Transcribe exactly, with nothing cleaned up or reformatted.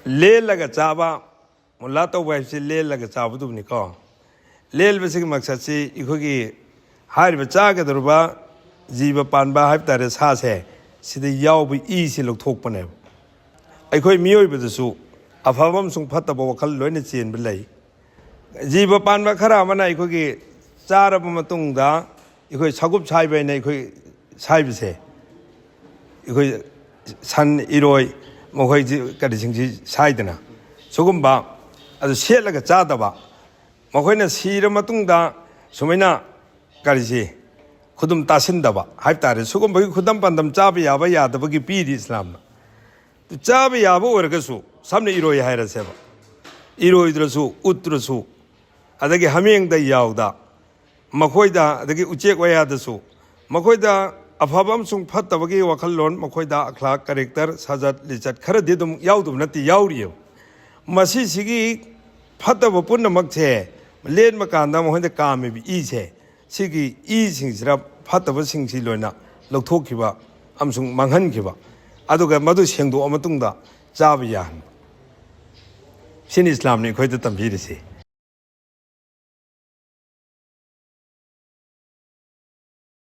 ꯂꯦꯜꯂꯒ ꯆꯥꯕ, ꯃꯨꯂꯥ ꯇꯧꯕ ꯍꯥꯏꯕꯁꯤ ꯂꯦꯜꯂꯒ ꯆꯥꯕꯗꯨꯕꯨꯅꯤꯀꯣ꯫ ꯂꯦꯜꯕꯁꯤꯒꯤ ꯃꯛꯁꯠꯁꯤ ꯑꯩꯈꯣꯏꯒꯤ ꯍꯥꯏꯔꯤꯕ ꯆꯥꯒꯗꯧꯔꯤꯕ ꯖꯤꯕ ꯄꯥꯟꯕ ꯍꯥꯏꯕ ꯇꯥꯔꯦ, ꯁꯥꯁꯦ, ꯁꯤꯗ ꯌꯥꯎꯕ ꯏꯁꯤ ꯂꯧꯊꯣꯛꯄꯅꯦꯕ꯫ ꯑꯩꯈꯣꯏ ꯃꯤꯑꯣꯏꯕꯗꯁꯨ ꯑꯐꯕ ꯑꯃꯁꯨꯡ ꯐꯠꯇꯕ ꯋꯥꯈꯜ ꯂꯣꯏꯅ ꯆꯦꯟꯕ ꯂꯩ꯫ ꯖꯤꯕ ꯄꯥꯟꯕ ꯈꯔ ꯑꯃꯅ ꯑꯩꯈꯣꯏꯒꯤ ꯆꯥꯔꯕ ꯃꯇꯨꯡꯗ ꯑꯩꯈꯣꯏ ꯁꯒꯨꯞ ꯁꯥꯏꯕ ꯍꯥꯏꯅ ꯑꯩꯈꯣꯏ ꯁꯥꯏꯕꯁꯦ, ꯑꯩꯈꯣꯏ ꯁꯟ, ꯏꯔꯣꯏ, ꯃꯈꯣꯏꯁꯤ ꯀꯔꯤꯁꯤꯡꯁꯤ ꯁꯥꯏꯗꯅ, ꯁꯤꯒꯨꯝꯕ ꯑꯗꯨ ꯁꯦꯠꯂꯒ ꯆꯥꯗꯕ, ꯃꯈꯣꯏꯅ ꯁꯤꯔ ꯃꯇꯨꯡꯗ ꯁꯨꯃꯥꯏꯅ ꯀꯔꯤꯁꯤ ꯈꯨꯗꯨꯝ ꯇꯥꯁꯤꯟꯗꯕ ꯍꯥꯏꯕ ꯇꯥꯔꯦ, ꯁꯤꯒꯨꯝꯕꯒꯤ ꯈꯨꯗꯝ ꯄꯥꯟꯗꯝ ꯆꯥꯕ ꯌꯥꯕ ꯌꯥꯗꯕꯒꯤ ꯄꯤꯔꯤ ꯏꯁꯂꯥꯝꯅ꯫ ꯆꯥꯕ ꯌꯥꯕ ꯑꯣꯏꯔꯒꯁꯨ, ꯁꯝꯅ ꯏꯔꯣꯏ ꯍꯥꯏꯔꯁꯦꯕ, ꯏꯔꯣꯏꯗ꯭ꯔꯁꯨ, ꯎꯠꯇ꯭ꯔꯁꯨ, ꯑꯗꯒꯤ ꯍꯥꯃꯦꯡꯗ ꯌꯥꯎꯗ, ꯃꯈꯣꯏꯗ, ꯑꯗꯒꯤ ꯎꯆꯦꯛ ꯋꯥꯌꯥꯗꯁꯨ, ꯃꯈꯣꯏꯗ ꯑꯐꯕ ꯑꯃꯁꯨꯡ ꯐꯠꯇꯕꯒꯤ ꯋꯥꯈꯜꯂꯣꯟ, ꯃꯈꯣꯏꯗ ꯑꯈ꯭ꯂꯥꯛ, ꯀꯦꯔꯦꯛꯇꯔ, ꯁꯥꯖꯠ ꯂꯤꯆꯠ ꯈꯔꯗꯤ ꯑꯗꯨꯝ ꯌꯥꯎꯗꯕ ꯅꯠꯇꯦ, ꯌꯥꯎꯔꯤꯑꯕ꯫ ꯃꯁꯤꯁꯤꯒꯤ ꯐꯠꯇꯕ ꯄꯨꯝꯅꯃꯛꯁꯦ ꯂꯦꯟꯕ ꯀꯥꯟꯗ ꯃꯈꯣꯏꯗ ꯀꯥꯝꯃꯤꯕ ꯏꯁꯦ, ꯁꯤꯒꯤ ꯏꯁꯤꯡꯁꯤꯗ ꯐꯠꯇꯕꯁꯤꯡꯁꯤ ꯂꯣꯏꯅ ꯂꯧꯊꯣꯛꯈꯤꯕ ꯑꯃꯁꯨꯡ ꯃꯥꯡꯍꯟꯈꯤꯕ, ꯑꯗꯨꯒ ꯃꯗꯨ ꯁꯦꯡꯗꯣꯛꯑ ꯃꯇꯨꯡꯗ ꯆꯥꯕ ꯌꯥꯍꯟꯕ꯫ ꯁꯤꯅꯤ ꯏꯁꯂꯥꯝꯅ ꯑꯩꯈꯣꯏꯗ ꯇꯝꯕꯤꯔꯤꯁꯤ꯫